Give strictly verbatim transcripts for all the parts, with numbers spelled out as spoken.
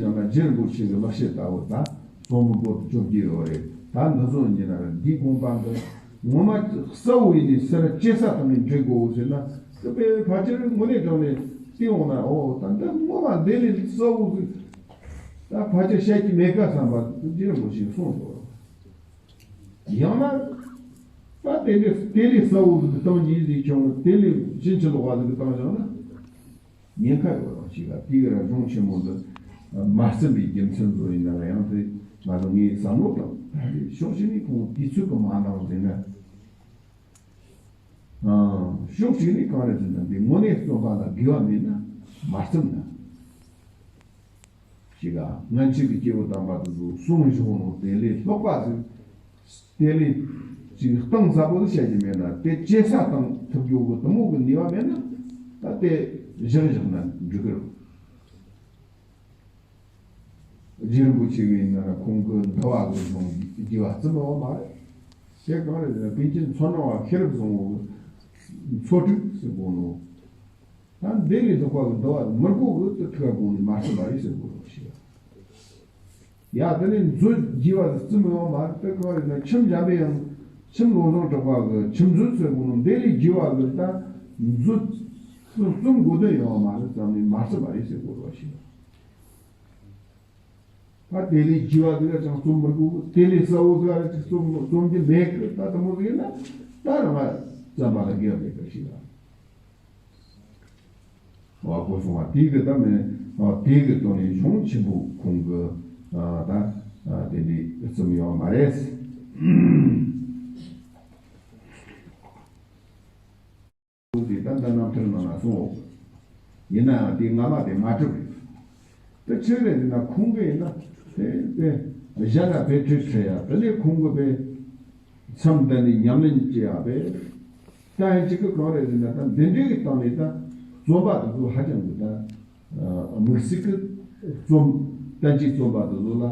ཡང་ན་རྗེ་རིན་པོ་ཆེ་གི་ལེགས་བཤད་ལྟ་བུ་དང་གསུང་འབུམ་པོ་དེ་བཅོ་བརྒྱད་ཡོད་རེད། ད་འདི་ཚོ་ཉིད་ན་འདིའི་དགོངས་པ་འདི་ངོ་མ་གསལ་བོ་ཡིན་ནི་སེ་ར་ལྕེ་ས་བཏང་ནས་འབྲི་དགོས་ཟེར་ན། དེ་དཔེ་ཕལ་ཆེར་དངོས་གནས་དྲང་ནས་བལྟས་འོང་ན། འོ་ད་འདི་ངོ་མ་འདི་ལས་གསལ་བོ་ཟིག་ད་ཕལ་ཆེར་བཤད་ཀྱི་མེད་ཀ་བསམ་པ་རྗེ་རིན་པོ་ཆེས་གསུངས་འདུག། ཡང་ན་ད་དེ་ལས་དེ་ལས་གསལ་བོ་ཟིག་བཏང་རྒྱུ་ཟིག་བྱུང་། དེ་ལས་ཕྱིན་ཅི་ལོག་པ་ཟིག་བཏང་བཞག་ན། ཉེན་ཁ་ཡོད་རང་ཞིག་ལ། དེ་གི་ར་གཞུང་ཆེན་མོ་འདི་མ་ཟིན་པའི་རྒྱུ་མཚན་བཟོ་ཡིན་ན་ཡང་། དེ་ང་ཚོ་ངའི་བསམ་བློ་དང་། ཕྱོགས་གཅིག་ནས་ཁོང་དུས་ཚོད་ཀྱི་མ་འདང་ཟེར་ན། ཨང་། ཕྱོགས་གཅིག་ནས་གང་རེད་ཟེར་ན། འདི་དངོས་གནས་རྩོམ་པ་ལ་དགེ་བ་མེད་ན་མ་རྩོམ་ན། ཞིག་ག་སྔན་ཆད་ཀྱི་སྐྱེས་བུ་དམ་པ་དེ་ཚོ་གསུངས་བཞག་ནོ་དེ་ལས་ལྷག་པ་ཟིག་དེ་ལས་ཅིག་གཏིང་ཟབ་པོ་ཟིག་བཤད་ཀྱི་མེད་ན། དེ་ལྕེ་ས་བཏང་ཐུབ་རྒྱུ་གི་དེ་མོ་གི་ནུས་པ་མེད་ན། ད་དེ་བཞག་བཞག་ན་འགྲིག་གི་རེད། རྗེ་རིན་པོ་ཆེ་གི་ཡིན་ན་ཁོང་གི་འདུལ་བ་གི་གཞུང་རྒྱས་པ་རྩོམ་ཡོད་མ་རེད། དེ་གང་རེད་ཟེར་ན། པཎ་ཆེན་མཚོ་སྣ་བ་ཤེས་རབ་བཟང་བོ་གི་མཚོ་དྲུག་ཟེར་གོ་ནོ། ད་འདི་ལས་ལྷག་པ་གི་འདུལ་བ་མི་དགོས་གི། དེ་ཐུགས་དགོངས་ནས་མ་རྩོམ་པ་རེད་ཟེར་དགོས་རེད་ཞེས། ཡ་དེ་ནས་མཛོད་རྒྱས་པ་རྩོམ་ཡོད་མ་རེད། དེ་གང་རེད་ན་ཁྱིམ་འཇམ་པའི་དབྱངས། ཁྱིམ་བློ་བཟང་གྲགས་པ་གི་ཁྱིམ་མཛོད་ཟེར་གོ་ནོ། འདི་ལས་རྒྱས་པ་གི་ད་མཛོད་རྩོམ་དགོས་དོན་ཡོད་མ་རེད་བསམ་ནས་མ་རྩོམ་པ་རེད་ཟེར་དགོས་རེད་ཞེས། ད་དེ་ལས་རྒྱས་པ་ཟིག་ལ་ཅང་རྩོམ་མི་དགོས། དེ་ལས་གསལ་བོ་ཟིག་ལ་ཅིག་རྩོམ་རྩོམ་རྒྱུ་མེད་གི། ད་དེ་མོ་ཟིག་ཡིན་ན་ད་རང་ང་བསམ་པ་ལ་དགེ་བ་མེད་པ་ཞིག་ལ། འོ་གོ་སོང་བ། དེ་གི་ད་མེད། འོ་དེ་གི་དོན་ནས་གཞུང་ཆེན་པོ་ཁོང་གི་ཨ་ད་ཨ་དེ་འདྲའི་རྩོམ་ཡོད་མ་རེད། དེ་ད་ལྟ་རྣམ་ཐར་ནང་ན་གསུངས་འོ། ཡིན་ནའང་དེ་སྔ་མ་དེ་མ་གྲུབ་རེད། དེ་ཆི་རེད་ཟེར་ན། ཁོང་གི་ཡིན་ན་དེ་དེ་གཞན་ལ་དཔེ་ཁྲིད་ཁྲིད་ཡ། དེ་ནས་ཁོང་གི་དཔེ་མཚམས་བསྡད་ནས་ཉམས་ལེན་བྱེད་ཡ་དཔེ། ད་ཡིན་གཅིག་གི་གང་རེད་ཟེར་ན། ད་འདི་འདྲའི་གི་སྟེང་ནས་ད་རྩོམ་པ་དེ་ཚོ་ཧ་ཅང་གི་ད་དམིགས་བསལ་གི་རྩོམ་གཏན་གྱི་རྩོམ་པ་དེ་ཚོ་ལ་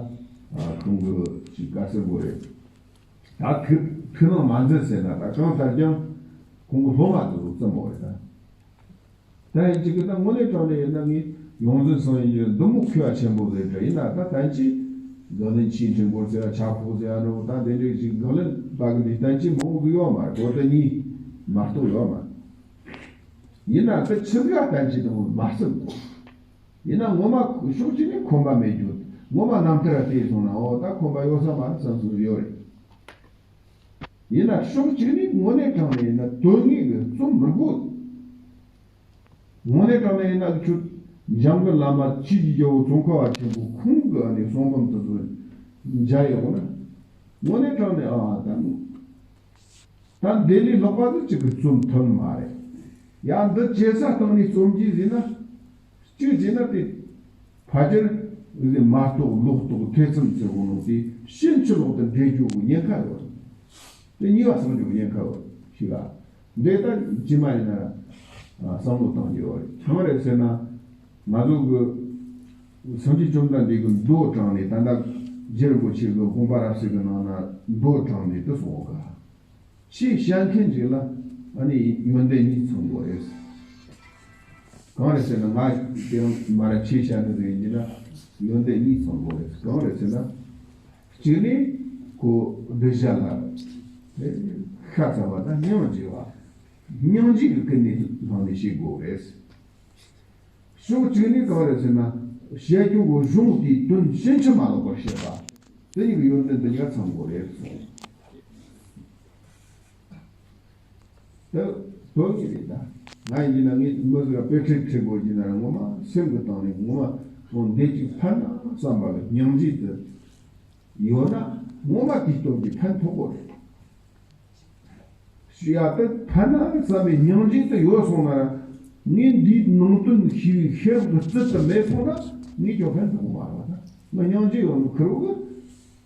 ཁོང་གི་ཅིག་ག་ཟེར་དགོས་རེད། ད་ཐུགས་ཐུགས་སྣང་མ་མཛད་ཟེར་ན། ད་གང་ལྟར་ཀྱང་ཁོང་གི་སློབ་མ་དེ་ཚོ་རྩོམ་པ་རེད་ད། ད་ཡིན་གཅིག་གི་ད་དངོས་གནས་དྲང་གནས་ཡིན་ན་ངས་ཡོངས་འཛིན་སངས་རྒྱས་འདི་མོ་མཁས་པ་ཆེན་པོ་རེད་དྲ། ཡིན་ན་ད་ད་ཅི་དགག་ལན་ཆེ་འདྲ་མགོ་ཟེར་ཡ། ཆ་ཕོག་ཟེར་ཡ་འདྲ་བོ། ད་དེ་འདྲའི་ཅིག་དགག་ལན་ད་གི་འདི་ད་ཅི་མང་པོ་ཡོད་མ་རེད། གོ་ད་གཉིས་མ་གཏོགས་ཡོད་མ་རེད། ཡིན་ན་ད་ཆི་ཟིག་ད་ཅི་དང་མ་བསམ་གོ། ཡིན་ན་ངོ་མ་ཕྱོགས་གཅིག་ནས་ཁོམ་པ་མེད་རྒྱུ། ངོ་མ་རྣམ་ཐར་བལྟས་སོང་ན། འོ་ད་ཁོམ་པ་ཡོད་ས་མ་རེད་བསམ་སོང་ཡོད་རེད། ཡིན་ན་ཕྱོགས་གཅིག་ནས་དངོས་གནས་དྲང་གནས་ཡིན་ན་དོན་དངོས་ཀྱི་རྩོམ་མི་དགོས། དངོས་གནས་དྲང་གནས་ཡིན་ན་ཁྱོད་འཇམ་མགོན་བླ་མ་ཆོས་ཀྱི་རྒྱལ་པོ་ཙོང་ཁ་པ་ཆེན་པོ་ཁོང་གི་ཨ་ནི་གསུང་འབུམ་དེ་ཚོ་མཇལ་ཡོང་ན། དངོས་གནས་དྲང་གནས་ཨ་ད་ད་འདི་ལས་ལྷག་པ་ཟིག་ཅིག་གི་རྩོམ་ཐུབ་མ་རེད། ཡང་འདི་ལྕེ་ས་བཏང་ནས་རྩོམ་གྱི་ཟེར་ན། གཅིག་བྱས་ན་དེ་ཕལ་ཆེར་མ་རྟོགས་ལོག་རྟོགས་ཐེ་ཚོམ་ཟེར་བ་ནང་དེ་ཕྱིན་ཅི་ལོག་ཏུ་འགྲོ་རྒྱུ་གི་ཉེན་ཁ་ཡོད། དེ་གཉིས་པ་སངས་རྒྱུ་གི་ཉེན་ཁ་ཡོད་ཞིག་ལ། འདི་ལྟར་ཇི་མ་ཡིན་ན་བསམ་བློ་བཏང་རྒྱུ་ཡོད་རེད། གང་རེད་ཟེར་ན། ང་ཚོ་གི་སངས་རྒྱས་བཅོམ་ལྡན་འདས་ཀྱི་མདོ་དྲངས་ནས། ད་ལྟ་རྗེ་རིན་པོ་ཆེ་གི་དགོངས་པ་རབ་གསལ་གྱི་ནང་ན་མདོ་དྲངས་ནས་དེ་གསུངས་ག། ཆོས་བཤད་མཁན་ཅིག་ལ་ཨ་ནི་ཡོན་ཏན་གཉིས་ཚང་དགོས་རེད། གང་རེད་ཟེར་ན། ང་དེ་རིང་མ་ར་ཆོས་བཤད་ནི་ཟིག་ཡིན་གྱི་ན་ཡོན་ཏན་གཉིས་ཚང་དགོས་རེད། གང་རེད་ཟེར་ན། གཅིག་ནི་ཁོ་གདུལ་བྱ་ལ་ཤ་ཚ་བ་དང་སྙིང་རྗེ་བ། སྙིང་རྗེ་གི་ཀུན་ནས་བསླངས་ནས་བྱེད་དགོས་རེད། ཕྱོགས་གཅིག་ནས་གང་རེད་ཟེར་ན། བཤད་རྒྱུ་གི་གཞུང་དེའི་དོན་ཕྱིན་ཅི་མ་ལོག་པར་བཤད་པ། དེ་གཉིས་ཀྱི་ཡོན་ཏན་དེ་གཉིས་ཀ་ཚང་དགོས་རེད་གསུངས། དེ་དོན་གཉིས་རེད་ད། ང་ཡིན་ན་ངས་མི་ཟིག་ལ་དཔེ་ཁྲིད་ཁྲིད་དགོས་ཀྱི་ན་ར། ངོ་མ་སེམས་ཀྱི་སྟེང་ནས་ངོ་མ་ཁོང་འདི་གཅིག་ཕན་ན་བསམ་པ་གི་སྙིང་རྗེ་དེ་ཡོད་ན། ངོ་མ་དེའི་སྟོབས་ཀྱིས་ཕན་ཐོགས་དགོས་རེད། ཡ་དེ་ཕན་ན་བསམ་པའི་སྙིང་རྗེ་དེ་ཡོད་སོང་ན་ར། ངས་འདིའི་ནང་དོན་ཤེས་པའི་ཤེས་རབ་ཀྱི་རྩལ་དེ་མེད་སོང་ན། ངས་ཀྱང་ཕན་ཐོགས་མ་རེད་པ། ད་ང་སྙིང་རྗེ་ཡོད་ནོ་ཁེར་བོ་གི་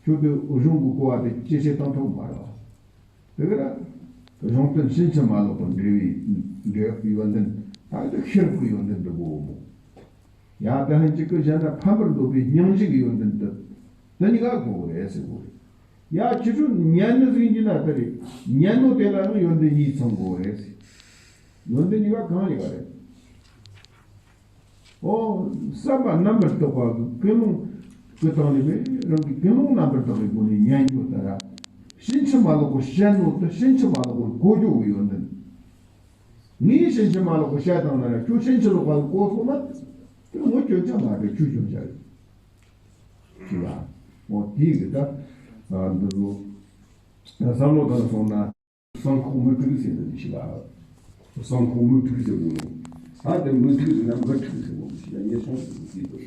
ཁྱོད་དེ་གཞུང་གི་གོ་བ་དེ་ཇེ་ཆེ་བཏང་ཐུབ་མ་རེད་པ། དེ་གི་ར་གཞུང་དོན་ཕྱིན་ཅི་མ་ལོག་པར་འགྲེལ་བའི་འགྲེལ་ཡོན་ཏན། ད་གི་ཤེས་རབ་ཀྱི་ཡོན་ཏན་དེ་དགོས་མོ། ཡང་དེ་ལྷན་ཅིག་གི་གཞན་ལ་ཕན་པར་འདོད་པའི་སྙིང་རྗེ་གི་ཡོན་ཏན་དེ། དེ་གཉིས་ཀ་དགོས་རེད་ཟེར་གོ་རེད། ཡ་ཁྱེད་ཚོ་ཉན་ནི་ཟིག་ཡིན་གྱི་ན་དེ་རེད། ཉན་ནོ་དེ་ལ་ཡང་ཡོན་ཏན་གཉིས་ཚང་དགོས་རེད་ཟེར། ཡོན་ཏན་གཉིས་ཀ་གང་ཡིན་པ་རེད། ཨོ། བསམ་པ་རྣམ་པར་དག་པ་གི་ཀུན་སློང་གི་སྟེང་ནས་བས་རང་གི་ཀུན་སློང་རྣམ་པར་དག་པའི་སྒོ་ནས་ཉན་རྒྱུ་ལྟར། ཕྱིན་ཅི་མ་ལོག་པར་བཤད་ནོ་དེ་ཕྱིན་ཅི་མ་ལོག་པར་གོ་རྒྱུ་ཡོད་འདི། ངས་ཕྱིན་ཅི་མ་ལོག་པར་བཤད་བཏང་ན་ར་ཁྱོད་ཕྱིན་ཅི་ལོག་པ་གི་གོ་སོང་ན། དེ་ངོ་སྐྱོན་ཆ་མ་རེད། ཁྱོད་སྐྱོན་ཆ་རེད། ཞུ་ལ། ཨོ་དེའི་གི་ད་འདི་ཚོ་བསམ་བློ་བཏང་སོང་ན། བསང་ཁོག་མུ་ཏིག་ཟེར་ནས་ཞིག་ལ། བསང་ཁོག་མུ་ཏིག་ཟེར་དགོས་ནོ། ད་དེ་མུ་ཏིག་ཟེར་ན་མུ་ཏིག་ཟེར་དགོས་ཞིག་ལ་ངས་སོང་ཟེར་གྱི་འདུག་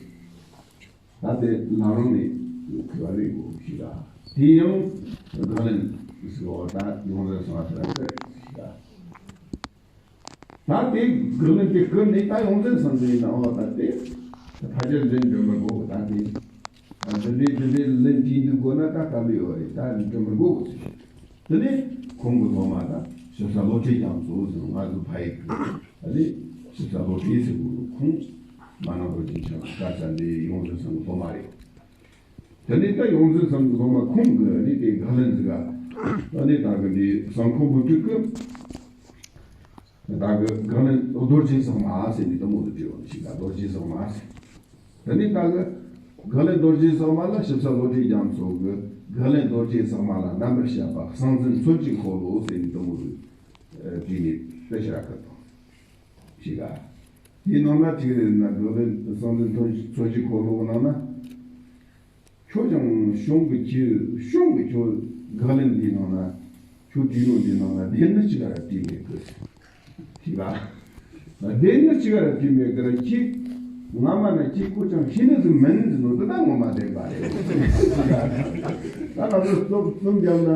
ད་དེ་ལམ་རིམ་ནས་ཁོ་བ་ལས་དགོས་ཞིག་ལ། དེ་ཡང་དགག་ལན་ཟེར་བ་ད་ཡོངས་རྫོགས་སོང་བ་ཟེར་ན་ཟེར་ཞིག་ལ། ད་དེ་དགག་ལན་དེ་བསྐུར་ནས་ད་ཡོངས་འཛིན་སངས་རྒྱས་ཡིན་ན། ཨོ་ད་དེ་ཕལ་ཆེར་འཛིན་འགྲོ་མི་དགོས། ད་དེ་འདི་འདྲའི་འདི་འདྲའི་ལན་དྲིས་འདུག་དགོས་ན་ད་དཀའ་ལས་ཡོད་རེད། ད་འགྲོ་མི་དགོས་ཟེར། དེ་ནས་ཁོང་གི་སློབ་མ་ད་ཞིབ་ས་བློ་གྲོས་རྒྱ་མཚོ་ཟེར། ང་ཚོ་ཕ་ཡི་གི་ད་ནི་ཞིབ་ས་བློ་གྲོས་ཟེར་དགོས་ནོ། ཁོང་མ་ནང་རྡོ་རྗེ་འཆང་གི་སྐལ་བཟང་འདི་ཡོངས་འཛིན་སངས་རྒྱས་སློབ་མ་རེད། དེ་ནས་ད་ཡོངས་འཛིན་སངས་རྒྱས་སློབ་མ་ཁོང་གི་ནི་དེ་དགག་ལན་ཟིག་ག་ད་ནི་ད་གི་འདི་བསང་ཁོག་མུ་ཏིག་གི་ད་གི་དགག་ལན་རྡོ་རྗེ་ཟེགས་མ་ཟེར་ནི་དེ་མོ་དེ་བྲིས་པ་ཞིག་ལ། རྡོ་རྗེ་ཟེགས་མ་ཟེར། དེ་ནས་ད་གི་དགག་ལན་རྡོ་རྗེ་ཟེགས་མ་ལ་ཞིབ་ས་བློ་གྲོས་རྒྱ་མཚོ་གི་དགག་ལན་རྡོ་རྗེ་ཟེགས་མ་ལ་རྣམ་པར་དཔྱད་པ་གསང་འཛིན་མཚོན་གྱི་འཁོར་ལོ་ཟེར་ནི་དེ་མོ་དེ་བྲིས་ནས་དཔེ་ཆ་ར་ཁ་དང་ཞིག་ག་དེའི་ནང་ན་གཅིག་རེད་ན། དགག་ལན་གསང་འཛིན་མཚོན་གྱི་འཁོར་ལོ་ནང་ན། ཁྱོད་ཀྱང་གཞུང་གི་ཁྱེད་གཞུང་གི་ཁྱོད་དགག་ལན་འདིའི་ནང་ན། ཁྱོད་བྲིས་ནོ་འདིའི་ནང་ན་བདེན་ནི་གཅིག་ག་ར་བྲིས་མེད་གི་ཞིག་ག་བདེན་ནི་གཅིག་ག་ར་བྲིས་མེད་གི་ར། ཁྱེད་སྔ་མ་ན་ཁྱེད་ཁོ་ཅང་ཤེས་ནི་ཟིག་མིན་ཟེར་ནོ་དེ་ད་ངོ་མ་བདེན་པ་རེད། ད་ང་ཚོ་རྩོམ་རྩོམ་རྒྱབ་ན།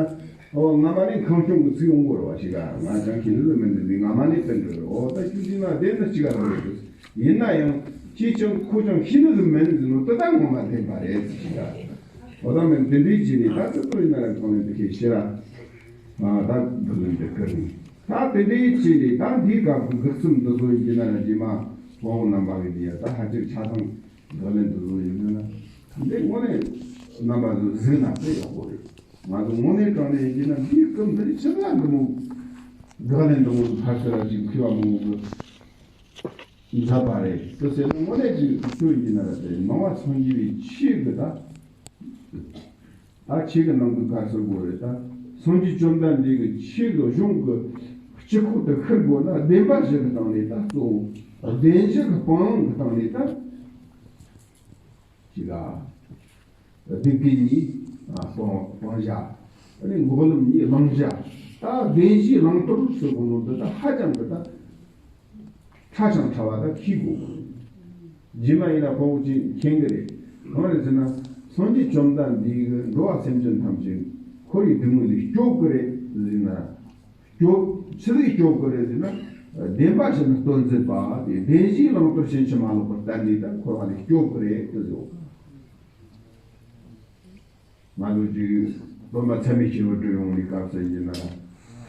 ཨོ་སྔ་མ་ནས་ཁང་སྐྱོང་གི་ཚིག་ཡོང་གི་རེད་བ་ཞིག་ག་ང་ཅང་ཁྱེད་ཚོ་མི་འདི་འདི་སྔ་མ་ནས་བསྟན་འགྲོ་རེད། ཨོ་ད་ཁྱོད་ཀྱིས་ན་བདེན་ན་ཅི་ག་རེད། ཡིན་ན་ཡང་ཁྱེད་ཀྱང་ཁོ་ཀྱང་ཤི་ནི་ཟིག་མིན་ཟིན་ནོ་དེ་ད་ངོ་མ་བདེན་པ་རེད་ཞིག་ག་ཨོ་ད་མིན་དེ་འདྲའི་ཅི་ནས་ད་ཅི་ཚོ་ཡིན་ན་ར་གང་ནས་འདི་ཁྱེད་ཤི་ར། ཨ་ད་འདི་ལ་འདི་ཀིར་ནི། ད་དེ་འདྲའི་ཅི་ནས་ད་འདིའི་སྐབས་ཀྱི་འགག་རྩོམ་འདི་ཚོ་ཡིན་གྱི་ན་ར་རྗེས་མ་དཔའ་བོ་རྣམ་པ་གི་འདི་ཡ་ད་ཧ་ཅིག་ཆ་ཚང་འགག་ལན་འདི་ཚོ་ཡིན་གྱི་ན། འདི་དངོས་གནས་རྣམ་པ་ཚོ་གཟིགས་ན་དཔེ་ཡག་པོ་རེད། ང་ཚོ་དངོས་གནས་དྲང་གནས་ཡིན་གྱི་ན་འདིའི་སྐབས་འདི་ནི་ཆི་ཟིག་འདི་མོ་དགག་ལན་འདི་མོ་ཕར་ཚུར་ཅིག་མཁས་པ་མང་པོ་གི་མཛད་པ་རེད། དེ་ཟེར་ན་དངོས་གནས་ཀྱི་ཆོས་ཡིན་གྱི་ན་ར་དེ་ནང་བ་སངས་རྒྱས་པའི་ཆོས་ཀྱི་ད། ད་ཆོས་ཀྱི་ནང་གི་ག་ཟེར་དགོས་རེད། ད་སངས་རྒྱས་བཅོམ་ལྡན་འདས་ཀྱི་ཆོས་ཀྱི་གཞུང་གི་སྤྱི་ཁོག་དེ་ཤེས་དགོས་ན་བདེན་པ་བཞི་གི་སྟེང་ནས་ད་གཙོ་བོ་བདེན་བཞི་གི་སྤང་བླང་གི་སྟེང་ནས་ད་ཅི་ག་སྡིག་པའི་ཉེས། ཨ་སྤང་སྤང་བྱ། ཨ་ནི་འགོག་ལམ་གཉིས་བླང་བྱ། ད་བདེན་བཞིའི་བླང་དོར་ཟེར་དགོས་ནོ་འདི་ད་ཧ་ཅང་གི་ད་ཕྲ་ཞིང་ཕྲ་བ་ད་ཤེས་དགོས་གི། རྗེས་མ་ཡིན་ན་ཕོ་བོ་ཅིག་མཁྱེན་གི་རེད། གང་རེད་ཟེར་ན་སངས་རྒྱས་བཅོམ་ལྡན་འདས་ཀྱིས་འགྲོ་བ་སེམས་ཅན་ཐམས་ཅད་འཁོར་བའི་སྡུག་བསྔལ་ལས་སྐྱོབ་གི་རེད་ཟེར་ན། སྐྱོབ་ཆི་ཟིག་སྐྱོབ་གི་རེད་ཟེར་ན། བདེན་པ་བཞི་ནི་སྟོན་མཛད་པ་དེ་བདེན་བཞིའི་བླང་དོར་ཕྱིན་ཅི་མ་ལོག་པར་བསྟན་ནས་ད་འཁོར་བ་ལས་སྐྱོབ་གི་རེད་དེ་ཟེར། ང་ཚོ་ཅིག་སྟོན་པ་ཚད་མེད་སྐྱེ་བོ་སྒྲུབ་ཡོང་བའི་སྐབས་སུ་ཡིན་ན་ར།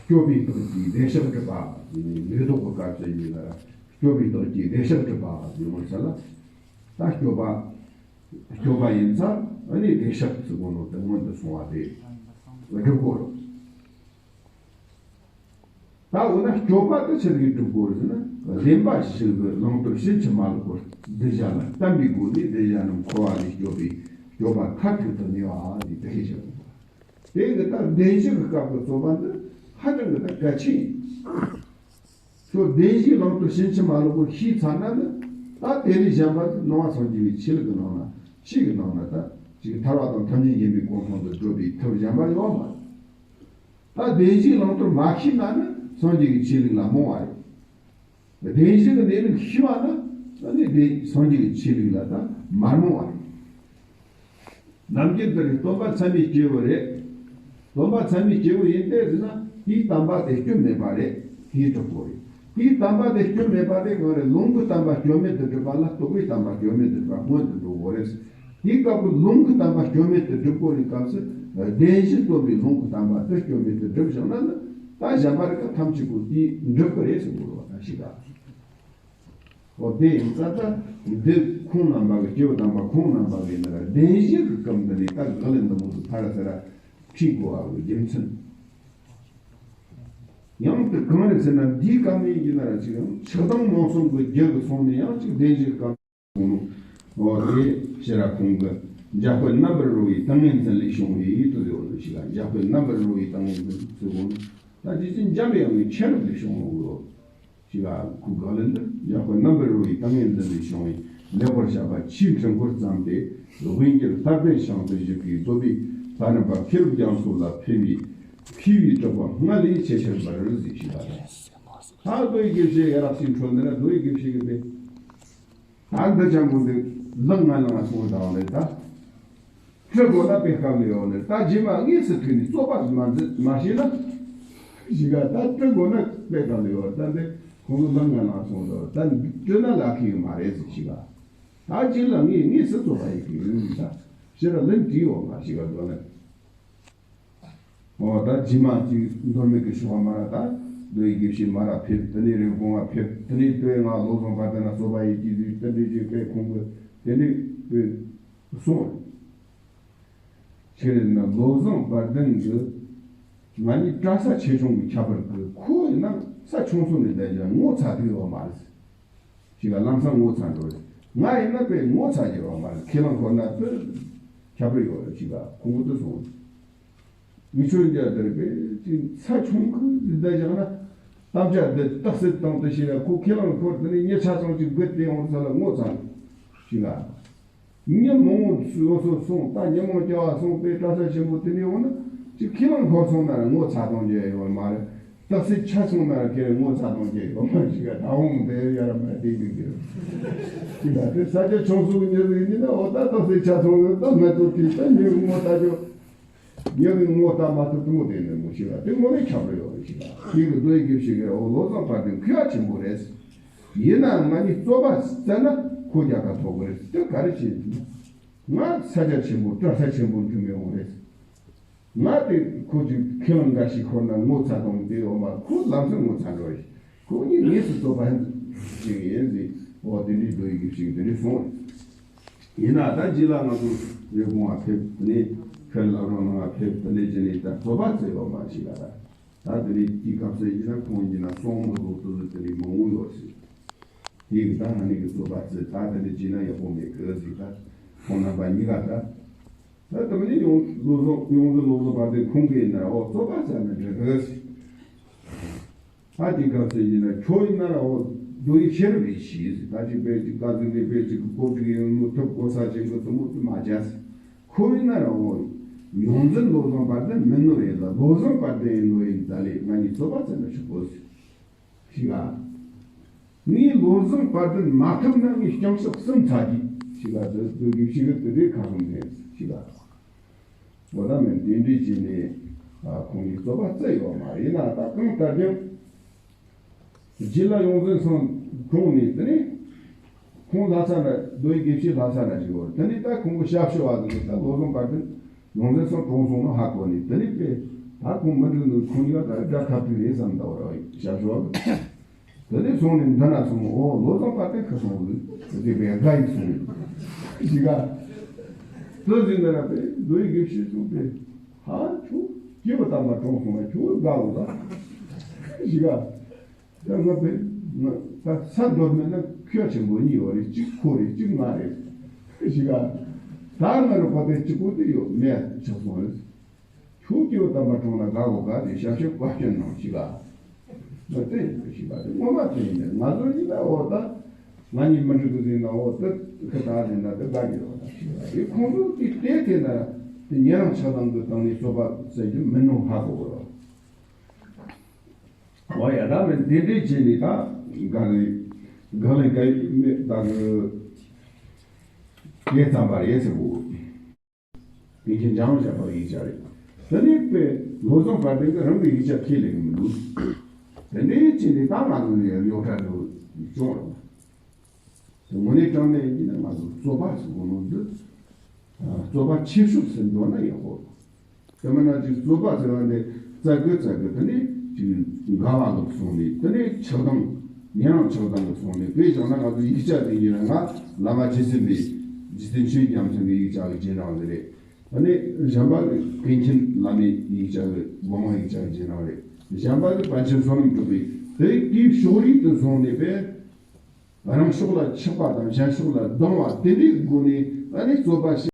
སྐྱོབ་པའི་སྟོབས་ཀྱིས་བདེ་གཤེགས་སྒྲུབ་པ་ཡིན་ནི། ལུགས་ལྡོག་གི་སྐབས་སུ་ཡིན་ན་ར། སྐྱོབ་པའི་སྟོབས་ཀྱིས་བདེ་གཤེགས་སྒྲུབ་པ་ཡིན་ནོ་ཟེར་ལ། ད་སྐྱོབ་པ། སྐྱོབ་པ་ཡིན་ཙང་ཨ་ནི་བདེ་གཤེགས་ཟེར་གོ་ནོ་དེ་སྔོན་དུ་སོང་བ་རེད། སྒྲུབ་དགོས་རེད། ད་འོ་ན་སྐྱོབ་པ་དེ་ཆི་ཟིག་སྒྲུབ་དགོས་རེད་ཟེར་ན། བདེན་པ་བཞི་གི་བླང་དོར་ཕྱིན་ཅི་མ་ལོག་པར་གདུལ་བྱ་ལ་བསྟན་པའི་སྒོ་ནས་གདུལ་བྱ་རྣམས་འཁོར་བ་ལས་སྐྱོབ་པའི་སྐྱོབ་པ་མཐར་ཐུག་ཏུ་གནས་པ་ཟེར་དེ་སྐད་བཤད་དགོས་པ། དེ་གི་ད་བདེན་བཞི་གི་སྐབས་ཀྱི་རྩོད་པ་འདི་ཧ་ཅང་གི་ད་གལ་ཆེན་ཡིན། ཁྱོད་བདེན་བཞིའི་བླང་དོར་ཕྱིན་ཅི་མ་ལོག་པར་ཤེས་ཚར་ན་ནི། ད་དེ་ལས་གཞན་པ་ནི་ནང་བ་སངས་རྒྱས་པའི་ཆོས་ལུགས་ཀྱི་ནང་ན་ཆོས་ཀྱི་ནང་ན་ད་ཅིག་ཐར་པ་དང་ཐམས་ཅད་མཁྱེན་པའི་གོ་འཕང་དུ་བགྲོད་པའི་ཐབས་གཞན་པ་ཡོད་མ་རེད། ད་བདེན་བཞིའི་བླང་དོར་མ་ཤེས་ན་ནི་སངས་རྒྱས་ཀྱི་ཆོས་ལུགས་ལ་རྨོངས་པ་རེད། བདེན་བཞི་གི་གནས་ལུགས་ཤེས་པ་ན་ཨ་ནི་བདེན་སངས་རྒྱས་ཀྱི་ཆོས་ལུགས་ལ་ད་མ་རྨོངས་པ་རེད། ནམ་རྒྱུན་དུ་རེ་སྟོན་པ་ཚད་མའི་སྐྱེས་བུ་རེད། སྟོན་པ་ཚད་མའི་སྐྱེས་བུ་ཡིན་ཏེ་ཟེར་ན་དེའི་བསྟན་པ་དེ་སྐྱོན་མེད་པ་རེད། དེའི་གྲུབ་པོ་རེད། དེའི་བསྟན་པ་དེ་སྐྱོན་མེད་པ་དེ་གང་རེད། ལུང་གི་བསྟན་པ་སྐྱོན་མེད་དུ་སྒྲུབ་པ་ལ་རྟོགས་པའི་བསྟན་པ་སྐྱོན་མེད་དུ་སྒྲུབ་པ་སྔོན་དུ་འགྲོ་དགོས་རེད། དེའི་སྐབས་ཀྱི་ལུང་གི་བསྟན་པ་སྐྱོན་མེད་དུ་སྒྲུབ་དགོས་རིགས་སྐབས་སུ་བདེན་བཞི་སྟོན་པའི་ལུང་གི་བསྟན་པ་དེ་སྐྱོན་མེད་དུ་སྒྲུབ་བཞག་ན་ནི་ད་གཞན་པ་རིགས་ཀ་ཐམས་ཅད་ཀྱི་དེའི་འགྲུབ་ཀྱི་རེད་ཟེར་དགོས་རེད་བ། ད་ཤི་ཀ་ཨོ་དེ་ཡིན་ཙང་ད་འདི་ཁོང་རྣམ་པ་གི་སྐྱེ་བོ་དམ་པ་ཁོང་རྣམ་པ་གི་ནི་བདེན་བཞི་གི་སྐབས་འདི་ནས་ད་དགག་ལན་འདི་མོ་དུ་ཕར་ཟེར་ར་ཁྲིད་དགོས་པ་གི་རྒྱུ་མཚན། ཡང་དུ་གང་རེད་ཟེར་ན་འདིའི་སྐབས་ནས་ཡིན་གྱི་ན་ར་ཅིག་ཡང་ཆགས་སྡང་རྨོངས་གསུམ་གི་རྒྱུ་གི་སོང་ནས་ཡང་ཅིག་བདེན་བཞི་གི་སྐབས། ཁོང་ལུ། འོ་དེ་ཕྱིར་ར་ཁོང་གིས་འཇམ་དཔལ་རྣམ་པར་རོལ་པའི་ཏིང་ངེ་འཛིན་ལས་བྱུང་བའི་དུ་ཡོད་ནོ་ཞིག་ག་འཇམ་དཔལ་རྣམ་པར་རོལ་པའི་ཏིང་ངེ་འཛིན་ཟེར་གོ་ནོ། ད་དེ་ཚོ་འཇམ་པའི་དབྱངས་ཀྱི་ཆ་རོགས་ལས་བྱུང་ནོ་ཡོད། ཞེས་པ་ཁོ་ག་ལན་འདི་འཇམ་དཔལ་རྣམ་པར་རོལ་པའི་ཏིང་ངེ་འཛིན་ལས་བྱུང་བའི་ལེགས་པར་བཤད་པ་ཆོས་འཕྲུལ་འཁོར་བརྩམས་ཏེ། དབུས་འགྱུར་ལྷ་ལྡན་ཞིང་དུ་བཞུགས་པའི་བསྟོད་པའི་ལྷ་རམས་པ་མཁས་གྲུབ་རྒྱ་མཚོ་ལ་ཕུལ་བའི་མཁས་པའི་གྲགས་པ་སྔར་ལས་ཇེ་ཆེར་འབར་ཟིག་ཞེས་པ་དང་། ད་མདོའི་དགེ་བཤེས་ཡ་རབས་ཤིག་འཕྲོད་འདི་ན་མདོའི་དགེ་བཤེས་ཀྱི་དེ། ད་འདི་ཅང་མོ་འདི་ལག་ང་ལ་ང་སོང་དང་ལས་ད། སྤྲི་དགོས་ན་དཔེ་སྐབས་ལ་ཡོང་ནས་ད་རྗེས་མ་དངོས་སུ་ཐུག་ནས་རྩོད་པ་མ་མཛད་མ་བྱས་ན། ཞིག་ག་ད་སྤྲི་དགོས་ན་དཔེ་སྐབས་ལ་ཡོང་ད་འདི་ཁོང་ཚོ་ལམ་ང་ལ་སོང་དང་ད་སྤྲི་ན་ལ་ཁེ་ཡོད་མ་རེད་ཟེར་ཞིག་ག་ད་རྗེས་ལ་ངས་དངོས་སུ་རྩོད་པ་ཡིན་གི་ཡིན་ད་ཕྱིར་ལན་བྲིས་ཡོད་མ་ཞིག་ག་འགྲོ་ན། འོ་ད་རྗེས་མ་ཅིག་མདོ་སྨད་ཀྱི་ཞོགས་པ་མ་ར་ད་མདོ་ཡི་དགེ་བཤེས་མ་ར་ཕེབས་དེ་ནས་རེབ་གོང་ང་ཕེབས་དེ་ནས་ལྟོས་ང་བློ་བཟང་དཔལ་ལྡན་ན་རྩོད་པ་ཡིན་གྱི་ཟིག་དེ་འདྲས་ཅིག་དཔེ་ཁོང་གི་དེ་འདྲས་དཔེ་གསུངས། ཁྱེད་རེད་ན་བློ་བཟང་དཔལ་ལྡན་གྱི་ང་གཉིས་གྲྭ་ས་ཆེ་ཆུང་གི་ཁྱད་པར་གྱི་ཁོ་ཡིན་ན་ས་ཆུང་སོང་ནས་བསྡད་ཀྱང་ངོ་ཚ་དུས་ཡོད་མ་རེད། ཞིག་ལ་ལམ་སང་ངོ་ཚ་འགྲོ་རེད། ང་ཡིན་ན་དཔེ་ངོ་ཚ་རྒྱུ་ཡོད་མ་རེད། ཁས་བླངས་འཁོར་ན་དཔེ་ཁྱད་པར་ཡོད་རེད་ཞིག་ལ་ཁོང་གི་དུ་སོང་། མི་ཆོས་རྒྱ་དར་པས་ཅིག་ཚ་ཆུང་ཁུ་འདི་བསྡད་བཞག་ན། གཏམ་བྱ་འདི་རྟགས་གསལ་བཏང་དུ་ཞེས་ལ་ཁོ་ཁས་བླངས་འཁོར་དེ་ནས་ཉེ་ཆ་ཚང་ཅིག་རྒོད་དེ་ཡོང་ས་ལ་ངོ་ཚ་ཞིག་ལ། ཉིན་མོ་སོ་སོ་སོང་ད་ཉིན་མོ་སྐྱ་བ་སོང་པའི་གྲྭ་ས་ཆེན་པོ་དེ་ནས་འོང་ན་ཅིག་ཁས་བླངས་འཁོར་སོང་ན་ངོ་ཚ་གཏོང་རྒྱུ་ཡོད་མ་རེད། རྟགས་གསལ་ཆ་སོང་ན་ཁྱེད་ངོ་ཚ་གཏོང་རྒྱུ་ཡོད་མ་རེད་ཞིག་ད་འོང་དེ་ཡར་མ་བསྡད་འདུག་གི་རེད། ཅིག་ད་དེ་ས་ཆ་ཆུང་སོང་ཉེ་རིགས་ཡིན་ན་འོ་ད་རྟགས་གསལ་ཆ་སོང་ད་ང་ཚོ་དེ་ད་ཉིན་ངོ་ཚ་རྒྱུ། ཉེ་བའི་ངོ་ལྟ་མ་ཐུབ་ཐུབ་མོ་དེ་ནས་མོ་ཞིག་ལ་དེ་ངོ་མའི་ཁྱབ་རེ་ཡོད་རེད་ཞིག་ལ་ཁྱེད་ཀྱི་མདོ་ཡི་དགེ་བཤེས་ཀྱི་འོ་བློ་བཟང་དཔལ་ལྡན་མཁས་པ་ཆེན་པོ་རེད། ཡིན་ནའང་ང་གཉིས་རྩོད་པ་བཙལ་ན་ཁོ་རྒྱལ་ཁ་ཐོབ་གི་རེད་དེ་ག་རེ་བྱེད་ཐུབ་ན། ང་ས་ཆ་ཆེན་པོ་གྲྭ་ས་ཆེན་པོ་འགྲིམ་ཡོང་རེད། ང་དེ་ཁོ་ཅིག་ཁས་བླངས་འགའ་ཞིག་ཁོ་ན་ངོ་ཚ་གཏོང་དེ་ཡོད་མ་ཁོ་ལམ་སེང་ངོ་ཚ་འགྲོ་རེད། ཁོ་གཉིས་དངོས་སུ་རྩོད་པ་ཞིག་ཡིན་ཟེར་འོ་དེ་འདྲའི་མདོ་ཡི་དགེ་བཤེས་དེ་འདྲའི་གསུངས། ཡིན་ན་ད་རྗེས་ལ་ང་ཚོ་རེབ་གོང་བ་ཕེབས་དེ་ནས་ཁེར་ལབ་རོགས་ནང་ང་ཕེབས་དེ་ནས་རྗེས་ནས་ད་རྩོད་པ་རྩེ་བ་མ་ཞིག་ལ་ད་ད་དེ་ནས་དེའི་སྐབས་སུ་ཡིན་ན་ཁོང་ཡིན་ན་སོང་མི་ལོ་དུ་དེ་ནས་མང་བོ་ཡོད་ཟེར། དེ་གི་ད་ང་ནི་གི་རྩོད་པ་རྩེ་ད་དེ་ནས་རྗེས་ན་ཡག་པོ་མེད་གི་ཟེར་ད་ཁོང་རྣམ་པ་གཉིས་ཀ་ད་ད་དེ་མ་ནི་ཡོང་བློ་བཟང་ཡོང་བཟང་བློ་བཟང་བར་དེ་ཁོང་གི་ཡིན་ན་འོ་རྩོད་པ་རྩེ་ན་འགྲིག་གི་ཟེར། ད་དེ་སྐབས་སུ་ཡིན་ན་ཁྱོད་ཡིན་ན་ར་འོ་རྡོ་ཡི་ཤེས་རབ་ཡིན་ཞེས་ཟེར་ད་ཅིག་དཔེ་ཅིག་ཀ་ཟིག་ནས་དཔེ་ཅིག་གི་གོ་ཅིག་ཡིན་མོ་ཐུབ་གོ་ས་ཅིག་གི་དུ་མོ་དུ་མ་བྱས་ཟེར་ཁོ་ཡིན་ན་ར་འོ་ཡོངས་འཛིན་བློ་བཟང་དཔལ་ལྡན་མིན་ནོ་ཡིན་ལ་བློ་བཟང་དཔལ་ལྡན་ཡིན་ནོ་ཡིན་ད་ལས་ང་གཉིས་རྩོད་པ་རྩེ་ན་ཆོག་གོ་ཟེར་ཞིག་ཨ། ངས་བློ་བཟང་དཔལ་ལྡན་མ་ཐུབ་ན་ངས་རྐྱང་ཕྱོགས་གསུམ་ཚར་གྱིས་ཞིག་ཨ་དུ་དུ་གི་ཞིག་གི་དུ་རེ་ཁ་སང་ནས་ཞིག་ཨ། འོ་ད་མིན་དེ་འདྲའི་བྱས་ནས་ཁོང་གིས་རྩོད་པ་རྩེ་ཡོད་མ་རེད་ན་ད་གང་ལྟར་ཀྱང་རྗེས་ལ་ཡོངས་འཛིན་སང་གྲོངས་ནས་དེ་ནས་ཁོང་ལྷ་ས་ན་རྡོ་ཡི་དགེ་བཤེས་ལྷ་ས་ན་བཞུགས་ཡོད་དེ་ནས་ད་ཁོང་གི་ཞབས་ཞུ་བ་དེ་ནས་ད་བློ་བཟང་དཔལ་ལྡན་ཡོངས་འཛིན་སང་གྲོངས་སོང་ནོ་ཧ་གོ་ནས་དེ་ནས་དཔེ་ད་ཁོང་མི་འགྲིག་ནོ་ཁོང་གཉིས་ཀ་ད་དགྲ་ཁ་ཐུག་རེད་བསམ་ད་བར་ཞབས་ཞུ་བ་དེ་ནས་སོང་ནས་འདི་ན་སོང་ཨོ་བློ་བཟང་དཔལ་ལྡན་ཁ་སོང་ལུས་དེ་བས་དགའ་ཡི་སོང་ཞིག་ག་དེ་ཟིན་ན་ར་དཔེ་རྡོ་ཡི་དགེ་བཤེས་སོང་དཔེ། ཧ་ཁྱོད་སྐྱེས་བུ་དམ་པ་གྲོངས་སོང་ན་ཁྱོད་དགའ་འོ་ད། ཞིག་ག་ད་ང་པས་ང་ད་ས་མདོར་མེད་ན་ཁྱོད་ཆེན་པོ་གཉིས་ཡོད་རེད་གཅིག་ཁོ་རེད་གཅིག་ང་རེད། ཞིག་ག་ད་ང་རུ་པ་དེ་གཅིག་པོ་དེ་ཡོད་མེད་ཆགས་སོང་རེད། ཁྱོད་སྐྱེས་བུ་དམ་པ་གྲོངས་ན་དགའ་འོ་དགའ་དེ་ཞབས་ཞུ་བཀའ་བཀྱོན་གནང་ཞིག་ག་ང་དེ་ཞིག་ག་དེ་ངོ་མ་དེ་ཡིན་ནས་ང་ཚོ་ཡིན་ན་འོ་ད། ང་གཉིས་མི་འགྲིག་གི་ཟིན་ན་འོ་དེ་ཁི་ད་ཟིན་ན་དེ་དགའ་གི་རོགས་ད་ཞིག་ལ་རེད་ཁོང་ཚོ་དེ་ལྟས་དེ་ན་དེ་ཉེ་རང་ཆགས་སྡང་གི་སྟེང་ནས་རྩོད་པ་ཟེར་རྒྱུ་མིན་ནོ་ཧ་གོ་གི་རོགས། འོ་ཡ་ད་མི་འདི་འདྲའི་བྱས་ནས་ད་ག་རེ་ག་ལེ་ག་ཡི་མེད་ད་གི་ལས་བརྩམས་པ་རེད་ཟེར་གོ། དེ་བཞིན་འཇམ་བཞག་པ་ཡིག་ཆ་རེད། དེ་ནས་དཔེ་བློ་བཟང་དཔལ་ལྡན་གྱིས་རང་གི་ཡིག་ཆ་ཁས་ལེན་གྱི་མི་འདུག་དེ་འདྲའི་ཕྱིར་ནས་ད་ང་ཚོ་ནས་རྙོག་དྲ་འདུག་བྱུང་རུང་། དངོས་གནས་དྲང་གནས་ཡིན་ན་ང་ཚོ་རྩོད་པ་ཟེར་གོ་ནོ་འདི། རྩོད་པ་ཆེ་ཤོས་སུ་འགྲོ་ན་ཡག་པོ། དེ་མིན་ན་ཅིག་རྩོད་པ་ཟེར་བ་འདི་རྩ་དགོས་རྩ་དགོས་དེ་ནས་ཅིག་འགལ་བ་ལོག་སོང་ནས་དེ་ནས་ཆགས་སྡང་ཉེ་རང་ཆགས་སྡང་གི་སོང་ནས་དཔེ་བཞག་ན་ང་ཚོ་ཡིག་ཆ་དེ་ཡིན་ན་ང་བླ་མ་རྗེ་བཙུན་པའི་རྗེ་བཙུན་ཆོས་རྒྱ་མཚོ་གི་ཡིག་ཆ་གི་རྗེས་འབྲང་ཟེར་རེད། ཨ་ནི་གཞན་པ་ནི་ཀུན་མཁྱེན་བླ་མའི་ཡིག་ཆ་གི་དགོངས་པ་ཡིག་ཆ་གི་རྗེས་འབྲང་རེད། གཞན་པ་ནི་པཎ་ཆེན་བསོད་ནམས་གྲུབ་པའི་དེ་དེའི་ཕྱོགས་རིས་དུ་སོང་ནས་དཔེ། རང་ཕྱོགས་ལ་ཆགས་པ་དང་གཞན་ཕྱོགས་ལ་སྡང་བ་དེ་འདྲའི་སྒོ་ནས་ཨ་ནི་རྩོད་པ་བྱེད།